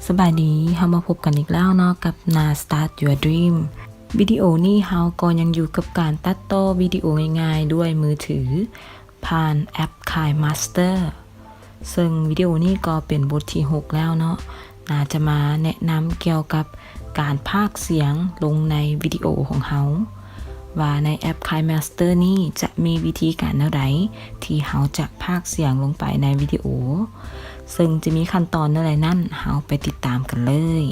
ສະບາຍດີ, ເຮົາມາພົບກັນອີກແລ້ວເນາະ ກັບນາ Start Your Dream. ວິດີໂອນີ້ເຮົາກໍຍັງຢູ່ກັບການຕັດຕໍ່ວິດີໂອງ່າຍໆດ້ວຍມືຖື ຜ່ານແອັບ KineMaster. ເຊິ່ງວິດີໂອນີ້ກໍເປັນບົດທີຫົກແລ້ວເນາະ. ນາຈະມາແນະນຳກ່ຽວກັບການພາກສຽງລົງໃນວິດີໂອຂອງເຮົາ ວ່າໃນແອັບ KineMaster ນີ້ຈະມີວິທີການແນວໃດທີ່ເຮົາຈະພາກສຽງລົງໄປໃນວິດີໂອ, ເຊິ່ງຈະມີຂັ້ນຕອນແນວໃດນັ້ນ ເຮົາໄປຕິດຕາມກັນເລີຍ.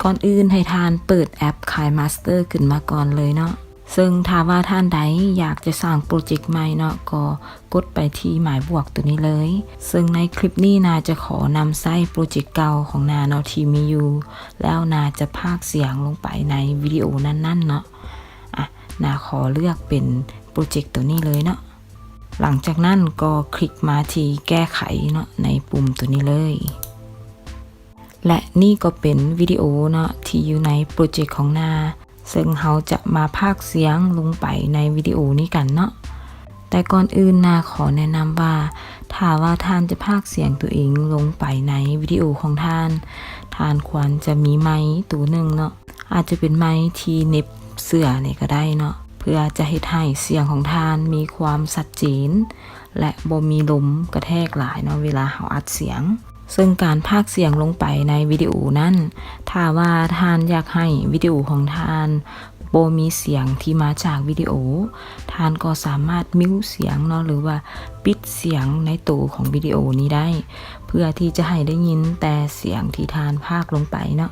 ກ່ອນອື່ນໃຫ້ທ່ານເປີດແອັບ KineMaster ຂຶ້ນມາກ່ອນເລີຍເນາະ. ເຊິ່ງຖ້າວ່າທ່ານໃດຢາກຈະສ້າງໂປຣເຈັກໃໝ່ເນາະ ກໍກົດໄປທີ່ໝາຍບວກໂຕນີ້ເລີຍ. ເຊິ່ງໃນຄລິບນີ້ນາຈະຂໍນຳໃຊ້ໂປຣເຈັກເກົ່າຂອງນາເນາະ ທີ່ມີຢູ່ ແລ້ວນາຈະພາກສຽງລົງໄປໃນວິດີໂອນັ້ນໆເນາະ. ອະ ນາຂໍເລືອກເປັນໂປຣເຈັກໂຕນີ້ເລີຍເນາະ. ຫຼັງຈາກນັ້ນກໍຄລິກມາທີ່ແກ້ໄຂເນາະ ໃນປຸ່ມໂຕນີ້ເລີຍ. ແລະ ນີ້ກໍເປັນວິດີໂອເນາະ ທີ່ຢູ່ໃນໂປຣເຈັກຂອງນາ ເຊິ່ງເຮົາຈະມາພາກສຽງລົງໄປໃນວິດີໂອນີ້ກັນເນາະ. ແຕ່ກ່ອນອື່ນນາຂໍແນະນຳວ່າ ຖ້າວ່າທ່ານຈະພາກສຽງຕົວເອງລົງໄປໃນວິດີໂອຂອງທ່ານ, ທ່ານຄວນຈະມີໄມໂຕໜຶ່ງເນາະ, ອາດຈະເປັນໄມທີ່ເໜັບເສື້ອນີ້ກໍໄດ້ເນາະ, ເພື່ອຈະເຮັດໃຫ້ສຽງຂອງທ່ານມີຄວາມຊັດເຈນ ແລະ ບໍ່ມີລົມກະແທກຫຼາຍເນາະ ເວລາເຮົາອັດສຽງ. ເຊິ່ງການພາກສຽງລົງໄປໃນວິດີໂອນັ້ນ, ຖ້າວ່າທ່ານຢາກໃຫ້ວິດີໂອຂອງທ່ານບໍ່ມີສຽງທີ່ມາຈາກວິດີໂອ, ທ່ານກໍສາມາດມິວສຽງເນາະ ຫຼືວ່າປິດສຽງໃນໂຕຂອງວິດີໂອນີ້ໄດ້ ເພື່ອທີ່ຈະໃຫ້ໄດ້ຍິນແຕ່ສຽງທີ່ທ່ານພາກລົງໄປເນາະ.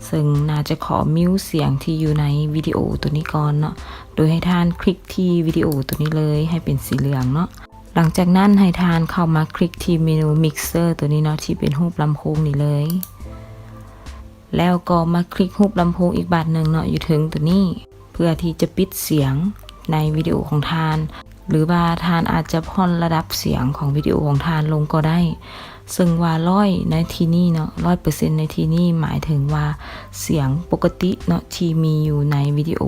ເຊິ່ງນາຈະຂໍມິວສຽງທີ່ຢູ່ໃນວິດີໂອໂຕນີ້ກ່ອນເນາະ, ໂດຍໃຫ້ທ່ານຄລິກທີ່ວິດີໂອໂຕນີ້ເລີຍ ໃຫ້ເປັນສີເຫຼືອງເນາະ. ຫຼັງຈາກນັ້ນໃຫ້ທ່ານເຂົ້າມາຄລິກທີ່ເມນູ Mixer ໂຕນີ້ເນາະ ທີ່ເປັນຮູບລຳໂພງນີ້ເລີຍ. ແລ້ວກໍມາຄລິກຮູບລຳໂພງອີກບາດໜຶ່ງເນາະ ຢູ່ເທິງໂຕນີ້ ເພື່ອທີ່ຈະປິດສຽງໃນວິດີໂອຂອງທ່ານ ຫຼືວ່າທ່ານອາດຈະຜ່ອນລະດັບສຽງຂອງວິດີໂອຂອງທ່ານລົງກໍໄດ້. ເຊິ່ງວ່າຮ້ອຍໃນທີ່ນີ້ເນາະ, ຮ້ອຍເປີເຊັນໃນທີ່ນີ້ ໝາຍເຖິງວ່າສຽງປົກກະຕິເນາະ ທີ່ມີຢູ່ໃນວິດີໂອ.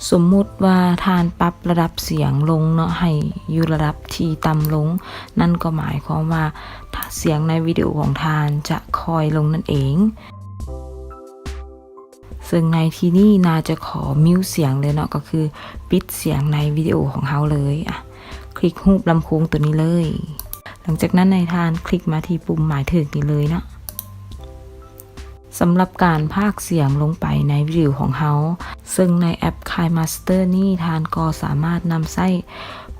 ສົມມຸດວ່າທ່ານປັບລະດັບສຽງລົງເນາະ ໃຫ້ຢູ່ລະດັບທີ່ຕ່ຳລົງ, ນັ້ນກໍໝາຍຄວາມວ່າສຽງໃນວິດີໂອຂອງທ່ານຈະຄ່ອຍລົງນັ້ນເອງ. ເຊິ່ງໃນທີ່ນີ້ນາຈະຂໍມິວສຽງເລີຍເນາະ, ກໍຄືປິດສຽງໃນວິດີໂອຂອງເຮົາເລີຍ. ອະ ຄລິກຮູບລຳໂພງໂຕນີ້ເລີຍ. ຫຼັງຈາກນັ້ນໃຫ້ທ່ານຄລິກມາທີ່ປຸ່ມໝາຍເຖິງນີ້ເລີຍເນາະ. ສຳລັບການພາກສຽງລົງໄປໃນວິດີໂອຂອງເຮົາ, ເຊິ່ງໃນແອັບ KineMaster ນີ້ ທ່ານກໍສາມາດນຳໃຊ້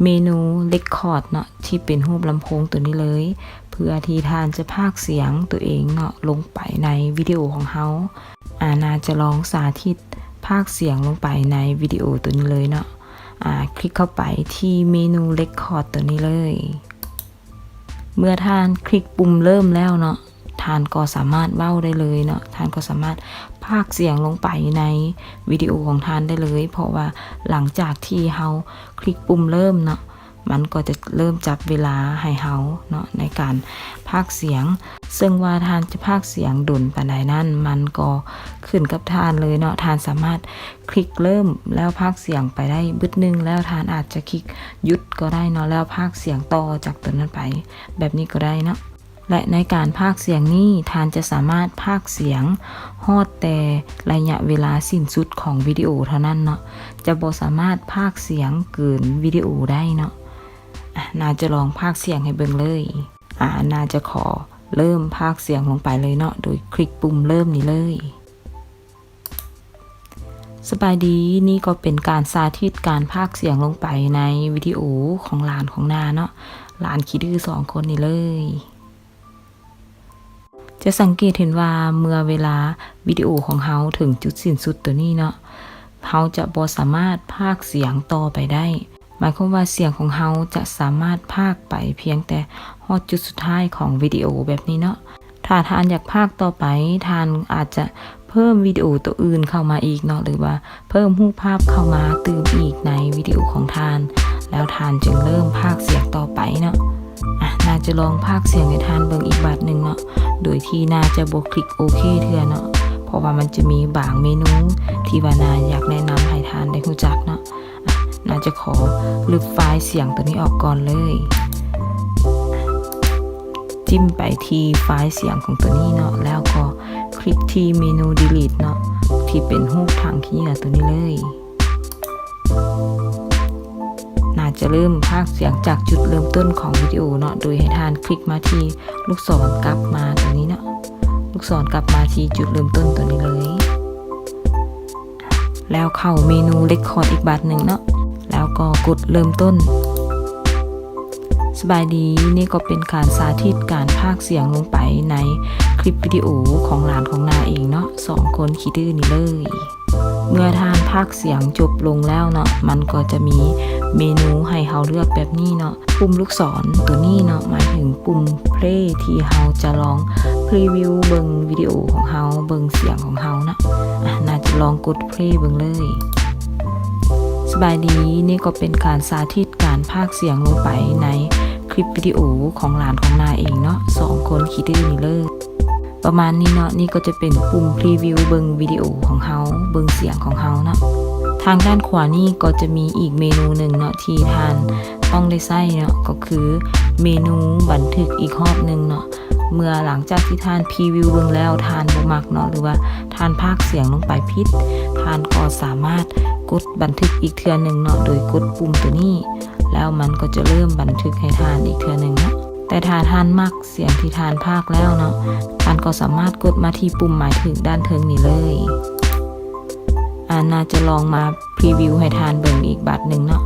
ເມນູ Record ເນາະ ທີ່ເປັນຮູບລຳໂພງໂຕນີ້ເລີຍ ເພື່ອທີ່ທ່ານຈະພາກສຽງໂຕເອງເນາະ ລົງໄປໃນວິດີໂອຂອງເຮົາ. ອາ ນາຈະລອງສາທິດພາກສຽງລົງໄປໃນວິດີໂອໂຕນີ້ເລີຍເນາະ. ອາ ຄລິກເຂົ້າໄປທີ່ເມນູ Record ໂຕນີ້ເລີຍ. ເມື່ອທ່ານຄລິກປຸ່ມເລີ່ມແລ້ວເນາະ, ທ່ານກໍສາມາດເວົ້າໄດ້ເລີຍເນາະ, ທ່ານກໍສາມາດພາກສຽງລົງໄປໃນວິດີໂອຂອງທ່ານໄດ້ເລີຍ, ເພາະວ່າຫຼັງຈາກທີ່ເຮົາຄລິກປຸ່ມເລີ່ມເນາະ, ມັນກໍຈະເລີ່ມຈັບເວລາໃຫ້ເຮົາເນາະ ໃນການພາກສຽງ. ເຊິ່ງວ່າທ່ານຈະພາກສຽງດົນປານໃດນັ້ນ, ມັນກໍຂຶ້ນກັບທ່ານເລີຍເນາະ. ທ່ານສາມາດຄລິກເລີ່ມ ແລ້ວພາກສຽງໄປໄດ້ບຶດໜຶ່ງ, ແລ້ວທ່ານອາດຈະຄລິກຢຸດກໍໄດ້ເນາະ, ແລ້ວພາກສຽງຕໍ່ຈາກຕົວນັ້ນໄປ ແບບນີ້ກໍໄດ້ເນາະ. ແລະ ໃນການພາກສຽງນີ້ ທ່ານຈະສາມາດພາກສຽງຮອດແຕ່ໄລຍະເວລາສິ້ນສຸດຂອງວິດີໂອເທົ່ານັ້ນເນາະ, ຈະບໍ່ສາມາດພາກສຽງເກີນວິດີໂອໄດ້ເນາະ. ອາ ນາຈະລອງພາກສຽງໃຫ້ເບິ່ງເລີຍ. ອາ ນາຈະຂໍເລີ່ມພາກສຽງລົງໄປເລີຍເນາະ, ໂດຍຄລິກປຸ່ມເລີ່ມນີ້ເລີຍ. ສະບາຍດີ, ນີ້ກໍເປັນການສາທິດການພາກສຽງລົງໄປໃນວິດີໂອຂອງຫຼານຂອງນາເນາະ, ຫຼານຂີ້ດື້ສອງຄົນນີ້ເລີຍ. ຈະສັງເກດເຫັນວ່າເມື່ອເວລາວິດີໂອຂອງເຮົາເຖິງຈຸດສິ້ນສຸດຕົວນີ້ເນາະ, ເຮົາຈະບໍ່ສາມາດພາກສຽງຕໍ່ໄປໄດ້. ໝາຍຄວາມວ່າສຽງຂອງເຮົາຈະສາມາດພາກໄປພຽງແຕ່ຮອດຈຸດສຸດທ້າຍຂອງວິດີໂອແບບນີ້ເນາະ. ຖ້າທ່ານຢາກພາກຕໍ່ໄປ, ທ່ານອາດຈະເພີ່ມວິດີໂອຕົວອື່ນເຂົ້າມາອີກເນາະ, ຫຼືວ່າເພີ່ມຮູບພາບເຂົ້າມາຕື່ມອີກໃນວິດີໂອຂອງທ່ານ, ແລ້ວທ່ານຈຶ່ງເລີ່ມພາກສຽງຕໍ່ໄປເນາະ. ອາ ນາຈະລອງພາກສຽງໃຫ້ທ່ານເບິ່ງອີກບາດໜຶ່ງເນາະ, ໂດຍທີ່ນາຈະບໍ່ຄລິກໂອເຄເທື່ອເນາະ, ເພາະວ່າມັນຈະມີບາງເມນູທີ່ວ່ານາຢາກແນະນຳໃຫ້ທ່ານໄດ້ຮູ້ຈັກເນາະ. ນາຈະຂໍລຶບໄຟລ໌ສຽງຕົວນີ້ອອກກ່ອນເລີຍ. ຈິ້ມໄປທີ່ໄຟລ໌ສຽງຂອງຕົວນີ້ເນາະ, ແລ້ວກໍ ຄລິກທີ່ເມນູ Delete ເນາະ ທີ່ເປັນຮູບຖັງຂີ້ເຫຍື້ອໂຕນີ້ເລີຍ. ໜ້າຈະເລີ່ມພາກສຽງຈາກຈຸດເລີ່ມຕົ້ນຂອງວິດີໂອເນາະ ໂດຍໃຫ້ທ່ານຄລິກມາທີ່ລູກສອນກັບມາໂຕນີ້ເນາະ, ລູກສອນກັບມາທີ່ຈຸດເລີ່ມຕົ້ນໂຕນີ້ເລີຍ. ແລ້ວເຂົ້າເມນູ Record ອີກບາດໜຶ່ງເນາະ ແລ້ວກໍກົດເລີ່ມຕົ້ນ. ສະບາຍດີ, ນີ້ກໍເປັນການສາທິດການພາກສຽງລົງໄປໃນຄລິບວິດີໂອຂອງຫຼານຂອງນ້າເອງເນາະ, ສອງຄົນຂີ້ດື້ນີ້ເລີຍ. ເມື່ອທ່ານພາກສຽງຈົບລົງແລ້ວເນາະ, ມັນກໍຈະມີເມນູໃຫ້ເຮົາເລືອກແບບນີ້ເນາະ. ປຸ່ມລູກສອນໂຕນີ້ເນາະ ໝາຍເຖິງປຸ່ມ Play ທີ່ເຮົາຈະລອງ preview ເບິ່ງວິດີໂອຂອງເຮົາ, ເບິ່ງສຽງຂອງເຮົາເນາະ. ອາ ໜ້າຈະລອງກົດ Play ເບິ່ງເລີຍ. ສະບາຍດີ, ນີ້ກໍເປັນການສາທິດການພາກສຽງລົງໄປໃນຄລິບວິດີໂອຂອງຫຼານຂອງນ້າເອງເນາະ, ສອງຄົນຂີ້ດື້ນີ້ເລີຍ. ປະມານນີ້ເນາະ, ນີ້ກໍຈະເປັນປຸ່ມ preview ເບິ່ງວິດີໂອຂອງເຮົາ, ເບິ່ງສຽງຂອງເຮົາເນາະ. ທາງດ້ານຂວານີ້ກໍຈະມີອີກເມນູໜຶ່ງເນາະ ທີ່ທ່ານຕ້ອງໄດ້ໃຊ້ເນາະ, ກໍຄືເມນູບັນທຶກອີກຮອບໜຶ່ງເນາະ. ເມື່ອຫຼັງຈາກທີ່ທ່ານ preview ເບິ່ງແລ້ວ ທ່ານບໍ່ມັກເນາະ ຫຼືວ່າທ່ານພາກສຽງລົງໄປຜິດ, ທ່ານກໍສາມາດກົດບັນທຶກອີກເທື່ອໜຶ່ງເນາະ ໂດຍກົດປຸ່ມໂຕນີ້, ແລ້ວມັນກໍຈະເລີ່ມບັນທຶກໃຫ້ທ່ານອີກເທື່ອໜຶ່ງເນາະ. ແຕ່ຖ້າທ່ານມັກສຽງທີ່ທ່ານພາກແລ້ວເນາະ, ທ່ານກໍສາມາດກົດມາທີ່ປຸ່ມໝາຍຖືກດ້ານເທິງນີ້ເລີຍ. ອາ ໜ້າຈະລອງມາ preview ໃຫ້ທ່ານເບິ່ງອີກບາດໜຶ່ງເນາະ.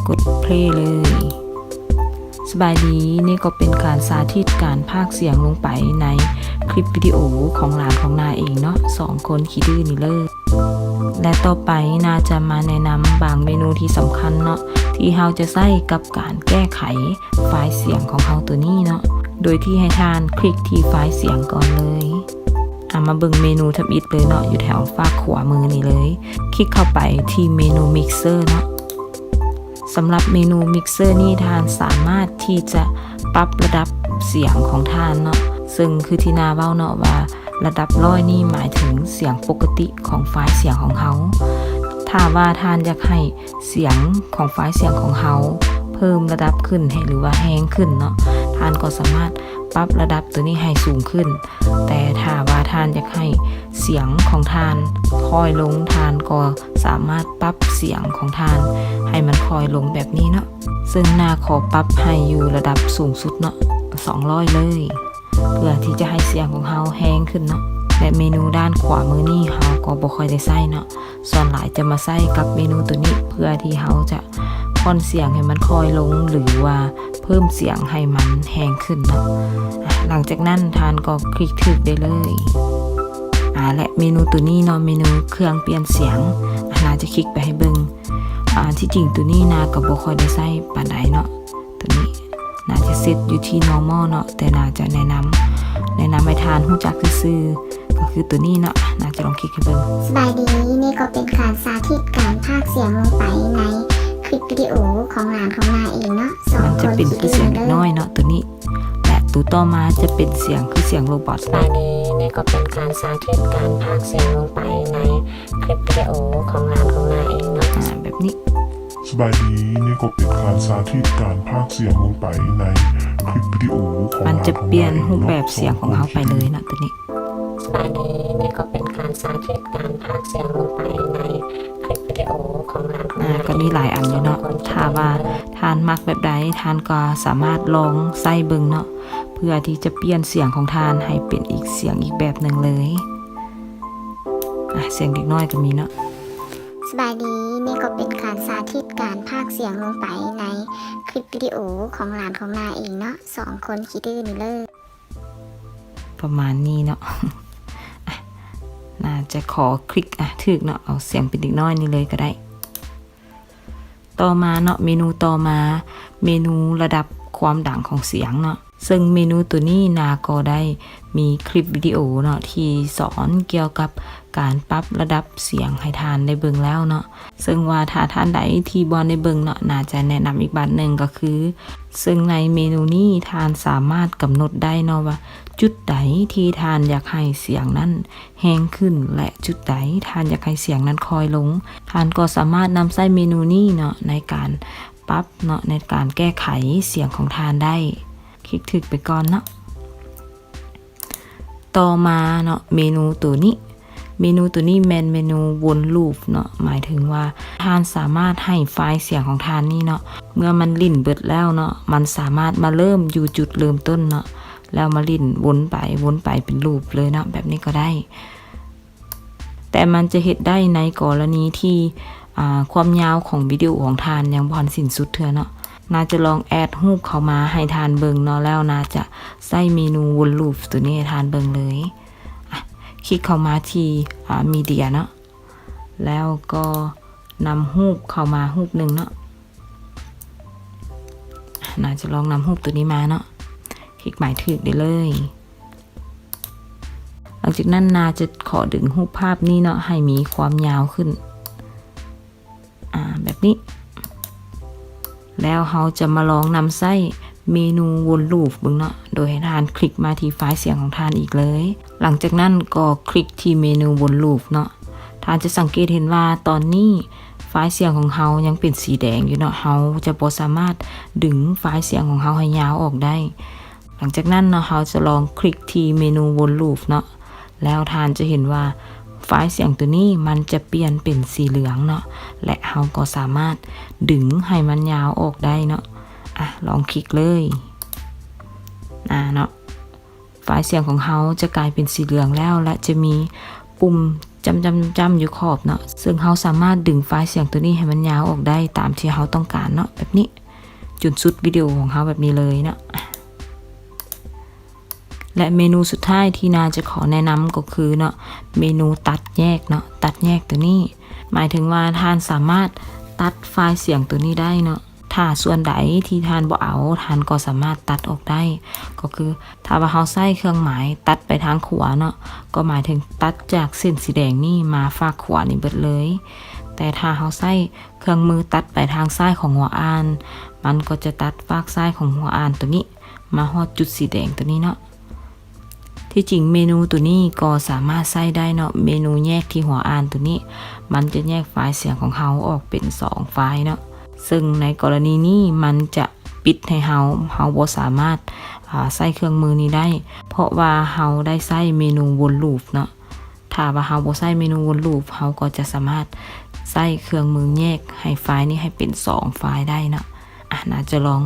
ກົດ Play ເລີຍ. ສະບາຍດີ, ນີ້ກໍເປັນການສາທິດການພາກສຽງລົງໄປໃນຄລິບວິດີໂອຂອງຫຼານຂອງນ້າເອງເນາະ, ສອງຄົນຂີ້ດື້ນີ້ເລີຍ. ແລະ ຕໍ່ໄປນ້າຈະມາແນະນຳບາງເມນູທີ່ສຳຄັນເນາະ ທີ່ເຮົາຈະໃຊ້ກັບການແກ້ໄຂໄຟລ໌ສຽງຂອງເຮົາໂຕນີ້ເນາະ, ໂດຍທີ່ໃຫ້ທ່ານຄລິກທີ່ໄຟລ໌ສຽງກ່ອນເລີຍ. ອາ ມາເບິ່ງເມນູທຳອິດເລີຍເນາະ, ຢູ່ແຖວຟາກຂວາມືນີ້ເລີຍ. ຄລິກເຂົ້າໄປທີ່ເມນູ Mixer ເນາະ. ສຳລັບເມນູ Mixer ນີ້ ທ່ານສາມາດທີ່ຈະປັບລະດັບສຽງຂອງທ່ານເນາະ, ເຊິ່ງຄືທີ່ນ້າເວົ້າເນາະວ່າ ລະດັບຮ້ອຍນີ້ໝາຍເຖິງສຽງປົກກະຕິຂອງໄຟລ໌ສຽງຂອງເຮົາ. ຖ້າວ່າທ່ານຢາກໃຫ້ສຽງຂອງໄຟລ໌ສຽງຂອງເຮົາເພີ່ມລະດັບຂຶ້ນໃຫ້ ຫຼືວ່າແຮງຂຶ້ນເນາະ, ທ່ານກໍສາມາດປັບລະດັບໂຕນີ້ໃຫ້ສູງຂຶ້ນ. ແຕ່ຖ້າວ່າທ່ານຢາກໃຫ້ສຽງຂອງທ່ານຄ່ອຍລົງ, ທ່ານກໍສາມາດປັບສຽງຂອງທ່ານໃຫ້ມັນຄ່ອຍລົງແບບນີ້ເນາະ. ເຊິ່ງນ້າຂໍປັບໃຫ້ຢູ່ລະດັບສູງສຸດເນາະ, ສອງຮ້ອຍເລີຍ. ເພື່ອທີ່ຈະໃຫ້ສຽງຂອງເຮົາແຮງຂຶ້ນເນາະ. ແລະ ເມນູດ້ານຂວາມືນີ້ເຮົາກໍບໍ່ຄ່ອຍໄດ້ໃຊ້ເນາະ, ສ່ວນຫຼາຍຈະມາໃຊ້ກັບເມນູໂຕນີ້ ເພື່ອທີ່ເຮົາຈະຜ່ອນສຽງໃຫ້ມັນຄ່ອຍລົງ ຫຼືວ່າເພີ່ມສຽງໃຫ້ມັນແຮງຂຶ້ນເນາະ. ອາ ຫຼັງຈາກນັ້ນທ່ານກໍຄລິກຖືກໄດ້ເລີຍ. ອາ ແລະ ເມນູໂຕນີ້ເນາະ, ເມນູເຄື່ອງປ່ຽນສຽງ, ອາ ໜ້າຈະຄລິກໄປໃຫ້ເບິ່ງ. ອາ ທີ່ຈິງໂຕນີ້ນ້າກໍບໍ່ຄ່ອຍໄດ້ໃຊ້ປານໃດເນາະ. ໂຕນີ້ໜ້າຈະເຊັດຢູ່ທີ່ normal ເນາະ, ແຕ່ໜ້າຈະແນະນຳ ແນະນຳໃຫ້ທ່ານຮູ້ຈັກຊື່ໆ ກໍຄືໂຕນີ້ເນາະ. ໜ້າຈະລອງຄລິກໃຫ້ເບິ່ງ. ສະບາຍດີ, ນີ້ກໍເປັນການສາທິດການພາກສຽງລົງໄປໃນຄລິບວິດີໂອຂອງຫຼານຂອງນ້າເອງເນາະ, ສອງຄົນ ມັນຈະເປັນຄືສຽງເດັກນ້ອຍເນາະ ໂຕນີ້. ແລະ ໂຕຕໍ່ມາຈະເປັນສຽງຄືສຽງໂຣບອດ. ສະບາຍດີ, ນີ້ກໍເປັນການສາທິດການພາກສຽງລົງໄປໃນຄລິບວິດີໂອຂອງຫຼານຂອງນ້າເອງເນາະ. ອາ ແບບນີ້. ສະບາຍດີ, ນີ້ກໍເປັນການສາທິດການພາກສຽງລົງໄປໃນຄລິບວິດີໂອຂອງ ມັນຈະປ່ຽນຮູບແບບສຽງຂອງເຮົາໄປເລີຍເນາະ ໂຕນີ້. ສະບາຍດີ, ນີ້ກໍເປັນການສາທິດການພາກສຽງລົງໄປໃນຄລິບວິດີໂອຂອງຫຼານຂອງ ອາ ນ້າເອງ. ກໍມີຫຼາຍອັນຢູ່ເນາະ, ຖ້າວ່າທ່ານມັກແບບໃດ ທ່ານກໍສາມາດລອງໃຊ້ເບິ່ງເນາະ, ເພື່ອທີ່ຈະປ່ຽນສຽງຂອງທ່ານໃຫ້ເປັນອີກສຽງອີກແບບໜຶ່ງເລີຍ. ອາ ສຽງເດັກນ້ອຍກໍມີເນາະ. ສະບາຍດີ, ນີ້ກໍເປັນການສາທິດການພາກສຽງລົງໄປໃນຄລິບວິດີໂອຂອງຫຼານຂອງນ້າເອງເນາະ, ສອງຄົນຂີ້ດື້ນີ້ເລີຍ. ປະມານນີ້ເນາະ. ອາ ໜ້າຈະຂໍຄລິກ ອາ ຖືກເນາະ, ເອົາສຽງເປັນເດັກນ້ອຍນີ້ເລີຍກໍໄດ້. ຕໍ່ມາເນາະ, ເມນູຕໍ່ມາ, ເມນູລະດັບຄວາມດັງຂອງສຽງເນາະ. ເຊິ່ງເມນູໂຕນີ້ນ້າກໍໄດ້ມີຄລິບວິດີໂອເນາະ ທີ່ສອນກ່ຽວກັບການປັບລະດັບສຽງໃຫ້ທ່ານໄດ້ເບິ່ງແລ້ວເນາະ. ເຊິ່ງວ່າຖ້າທ່ານໃດທີ່ບໍ່ໄດ້ເບິ່ງເນາະ, ໜ້າຈະແນະນຳອີກບາດໜຶ່ງກໍຄື, ເຊິ່ງໃນເມນູນີ້ທ່ານສາມາດກຳນົດໄດ້ເນາະວ່າ ຈຸດໃດທີ່ທ່ານຢາກໃຫ້ສຽງນັ້ນແຮງຂຶ້ນ ແລະ ຈຸດໃດທ່ານຢາກໃຫ້ສຽງນັ້ນຄ່ອຍລົງ. ທ່ານກໍສາມາດນຳໃຊ້ເມນູນີ້ເນາະ ໃນການ ປັບເນາະ ໃນການແກ້ໄຂສຽງຂອງທ່ານໄດ້. ຄລິກຖືກໄປກ່ອນເນາະ. ຕໍ່ມາເນາະ ເມນູໂຕນີ້ ເມນູໂຕນີ້ແມ່ນເມນູວົນລູບເນາະ ໝາຍເຖິງວ່າທ່ານສາມາດໃຫ້ຟາຍສຽງຂອງທ່ານນີ້ເນາະ ເມື່ອມັນຫຼິ້ນເບິດແລ້ວເນາະ ມັນສາມາດມາເລີ່ມຢູ່ຈຸດເລີ່ມຕົ້ນເນາະ ແລ້ວມາຫຼິ້ນວົນໄປວົນໄປເປັນລູບເລີຍເນາະ ແບບນີ້ກໍໄດ້. ແຕ່ມັນຈະເຮັດໄດ້ໃນກໍລະນີທີ່ ອາ ຄວາມຍາວຂອງວິດີໂອຂອງທ່ານຍັງບໍ່ທັນສິ້ນສຸດເທື່ອເນາະ. ນາຈະລອງແອດຮູບເຂົ້າມາໃຫ້ທ່ານເບິ່ງເນາະ ແລ້ວນາຈະໃຊ້ເມນູວົນລູບໂຕນີ້ໃຫ້ທ່ານເບິ່ງເລີຍ. ອາ ຄລິກເຂົ້າມາທີ່ ອາ ມີເດຍເນາະ ແລ້ວກໍນຳຮູບເຂົ້າມາຮູບໜຶ່ງເນາະ. ນາຈະລອງນຳຮູບໂຕນີ້ມາເນາະ ຄລິກໝາຍຖືກໄດ້ເລີຍ. ຫຼັງຈາກນັ້ນນາຈະຂໍດຶງຮູບພາບນີ້ເນາະ ໃຫ້ມີຄວາມຍາວຂຶ້ນ ອາ ແບບນີ້ ແລ້ວເຮົາຈະມາລອງນຳໃຊ້ເມນູວົນລູບເບິ່ງເນາະ ໂດຍໃຫ້ທ່ານຄລິກມາທີ່ຟາຍສຽງຂອງທ່ານອີກເລີຍ. ຫຼັງຈາກນັ້ນກໍຄລິກທີ່ເມນູວົນລູບເນາະ. ທ່ານຈະສັງເກດເຫັນວ່າຕອນນີ້ຟາຍສຽງຂອງເຮົາຍັງເປັນສີແດງຢູ່ເນາະ, ເຮົາຈະບໍ່ສາມາດດຶງຟາຍສຽງຂອງເຮົາໃຫ້ຍາວອອກໄດ້. ຫຼັງຈາກນັ້ນເນາະ, ເຮົາຈະລອງຄລິກທີ່ເມນູວົນລູບເນາະ, ແລ້ວທ່ານຈະເຫັນວ່າຟາຍສຽງໂຕນີ້ມັນຈະປ່ຽນເປັນສີເຫຼືອງເນາະ, ແລະ ເຮົາກໍສາມາດດຶງໃຫ້ມັນຍາວອອກໄດ້ເນາະ. ອະ ລອງຄລິກເລີຍ. ອາ ເນາະ. ຟາຍສຽງຂອງເຮົາຈະກາຍເປັນສີເຫຼືອງແລ້ວ ແລະ ຈະມີປຸ່ມຈ້ຳໆໆຢູ່ຂອບເນາະ, ເຊິ່ງເຮົາສາມາດດຶງຟາຍສຽງໂຕນີ້ໃຫ້ມັນຍາວອອກໄດ້ຕາມທີ່ເຮົາຕ້ອງການເນາະ, ແບບນີ້ ຈົນສຸດວິດີໂອຂອງເຮົາແບບນີ້ເລີຍເນາະ. ແລະ ເມນູສຸດທ້າຍທີ່ນາຈະຂໍແນະນຳກໍຄືເນາະ, ເມນູຕັດແຍກເນາະ, ຕັດແຍກໂຕນີ້ ໝາຍເຖິງວ່າທ່ານສາມາດຕັດຟາຍສຽງໂຕນີ້ໄດ້ເນາະ. ຖ້າສ່ວນໃດທີ່ທ່ານບໍ່ເອົາ, ທ່ານກໍສາມາດຕັດອອກໄດ້. ກໍຄືຖ້າວ່າເຮົາໃຊ້ເຄື່ອງໝາຍຕັດໄປທາງຂວາເນາະ, ກໍໝາຍເຖິງຕັດຈາກເສັ້ນສີແດງນີ້ມາຟາກຂວານີ້ເບິດເລີຍ. ແຕ່ຖ້າເຮົາໃຊ້ເຄື່ອງມືຕັດໄປທາງຊ້າຍຂອງຫົວອ່ານ, ມັນກໍຈະຕັດຟາກຊ້າຍຂອງຫົວອ່ານໂຕນີ້ມາຮອດຈຸດສີແດງໂຕນີ້ເນາະ. ທີ່ຈິງເມນູໂຕນີ້ກໍສາມາດໃຊ້ໄດ້ເນາະ, ເມນູແຍກທີ່ຫົວອ່ານໂຕນີ້ ມັນຈະແຍກຟາຍສຽງຂອງເຮົາອອກເປັນສອງຟາຍເນາະ, ເຊິ່ງໃນກໍລະນີນີ້ມັນຈະປິດໃຫ້ເຮົາ, ເຮົາບໍ່ສາມາດ ອາ ໃຊ້ເຄື່ອງມືນີ້ໄດ້ ເພາະວ່າເຮົາໄດ້ໃຊ້ເມນູວົນລູບເນາະ. ຖ້າວ່າເຮົາບໍ່ໃຊ້ເມນູວົນລູບ, ເຮົາກໍຈະສາມາດໃຊ້ເຄື່ອງມືແຍກໃຫ້ຟາຍນີ້ໃຫ້ເປັນສອງຟາຍໄດ້ເນາະ. ອະ ນາຈະລອງ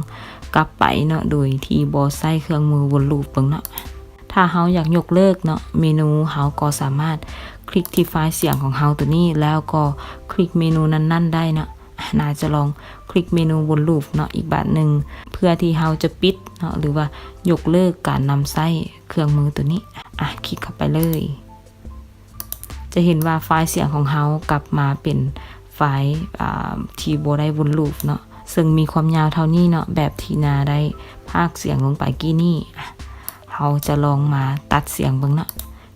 ກັບໄປເນາະ ໂດຍທີ່ບໍ່ໃຊ້ເຄື່ອງມືວົນລູບເບິ່ງເນາະ. ຖ້າເຮົາຢາກຍົກເລີກເນາະ ເມນູ, ເຮົາກໍສາມາດຄລິກທີ່ຟາຍສຽງຂອງເຮົາໂຕນີ້ ແລ້ວກໍຄລິກເມນູນັ້ນໆໄດ້ເນາະ. ນາຈະລອງຄລິກເມນູວົນລູບເນາະ ອີກບາດໜຶ່ງ ເພື່ອທີ່ເຮົາຈະປິດເນາະ ຫຼືວ່າຍົກເລີກການນຳໃຊ້ເຄື່ອງມືໂຕນີ້. ອະ ຄລິກເຂົ້າໄປເລີຍ. ຈະເຫັນວ່າຟາຍສຽງຂອງເຮົາກັບມາເປັນຟາຍ ອາ ທີ່ບໍ່ໄດ້ວົນລູບເນາະ, ເຊິ່ງມີຄວາມຍາວເທົ່ານີ້ເນາະ, ແບບທີ່ນາໄດ້ພາກສຽງລົງໄປກີ້ນີ້. ອະ ເຮົາຈະລອງມາຕັດສຽງເບິ່ງເນາະ.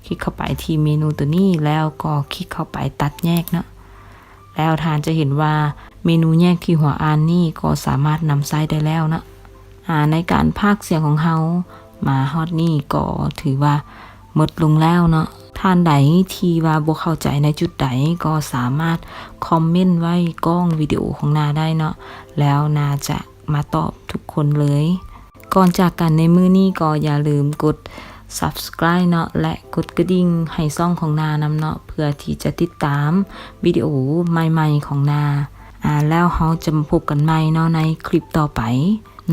ຄລິກເຂົ້າໄປທີ່ເມນູໂຕນີ້ ແລ້ວກໍຄລິກເຂົ້າໄປຕັດແຍກເນາະ. ແລ້ວທ່ານຈະເຫັນວ່າເມນູແຍກທີ່ຫົວອ່ານນີ້ກໍສາມາດນຳໃຊ້ໄດ້ແລ້ວເນາະ. ອາ ໃນການພາກສຽງຂອງເຮົາມາຮອດນີ້ກໍຖືວ່າໝົດລົງແລ້ວເນາະ. ທ່ານໃດທີ່ວ່າບໍ່ເຂົ້າໃຈໃນຈຸດໃດ ກໍສາມາດຄອມເມັນໄວ້ກ້ອງວິດີໂອຂອງນາໄດ້ເນາະ, ແລ້ວນາຈະມາຕອບທຸກຄົນເລີຍ. ກ່ອນຈາກກັນໃນມື້ນີ້ກໍຢ່າລືມກົດ Subscribe ເນາະ ແລະ ກົດກະດິ່ງໃຫ້ຊ່ອງຂອງນານຳເນາະ ເພື່ອທີ່ຈະຕິດຕາມວິດີໂອໃໝ່ໆຂອງນາ. ອາ ແລ້ວເຮົາຈະມາພົບກັນໃໝ່ເນາະ ໃນຄລິບຕໍ່ໄປ.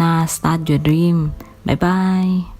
ນາ Start Your Dream. ບາຍບາຍ.